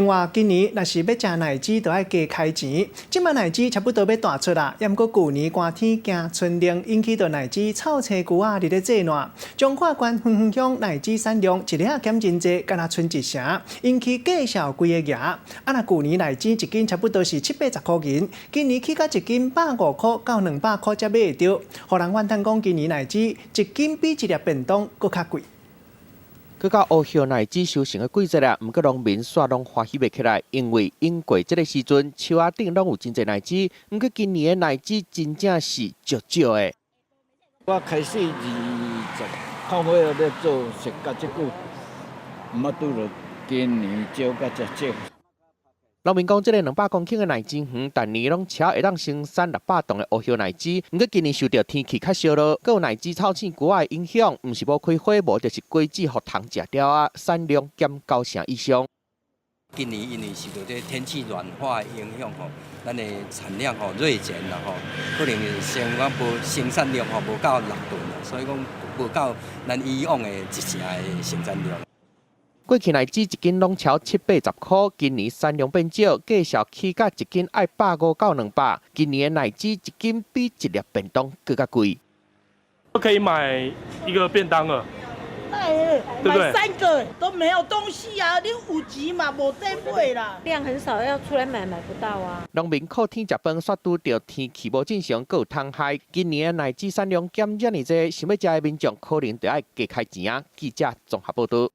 另外，今年若是欲食奶膣，就愛加開錢。這擺奶膣差不多欲大出啦，毋過舊年寒天驚春涼，引起著奶膣臭青龜仔佇咧做爛。彰化縣芬園鄉奶膣產量一日減真濟，干焦賰一成，引起價數規个額。啊，若舊年奶膣一斤差不多是七八十箍銀，今年起價一斤150箍到200箍才買會著。予人怨嘆講，今年奶膣一斤比一粒便當閣較貴。閣到烏葉奶膣收成的季節啦，毋過農民煞攏歡喜袂起來，因為往過這个時陣樹仔頂攏有真濟奶膣，毋過今年的奶膣真正是少少的。我開始20箍尾咧做，食甲這久，毋捌拄著今年少甲遮少。農民講，這个200公頃的奶膣園，逐年攏超會當生產600噸的烏葉奶膣。毋過今年受著天氣較燒熱，閣有奶膣臭青龜仔的影響，毋是無開花，無就是果子予蟲食掉啊，產量減九成以上。今年因為受著這天氣暖化的影響吼，咱的產量吼銳減啦吼，可能生講無生產量吼無夠6噸啦，所以講無夠咱以往的一成的生產量。過去奶膣一斤攏超七八十箍，今年產量變少，價數起價一斤愛150到200。今年的奶膣一斤比一粒便當閣較貴。可以買一個便當了，對，買三個都沒有東西啊！你有錢嘛，無得買啦。量很少，要出來買買不到啊。農民靠天食飯，煞拄著天氣無正常，閣有蟲害。今年的奶膣產量減遮爾濟，想欲食的民眾可能就愛加開錢啊！記者綜合報導。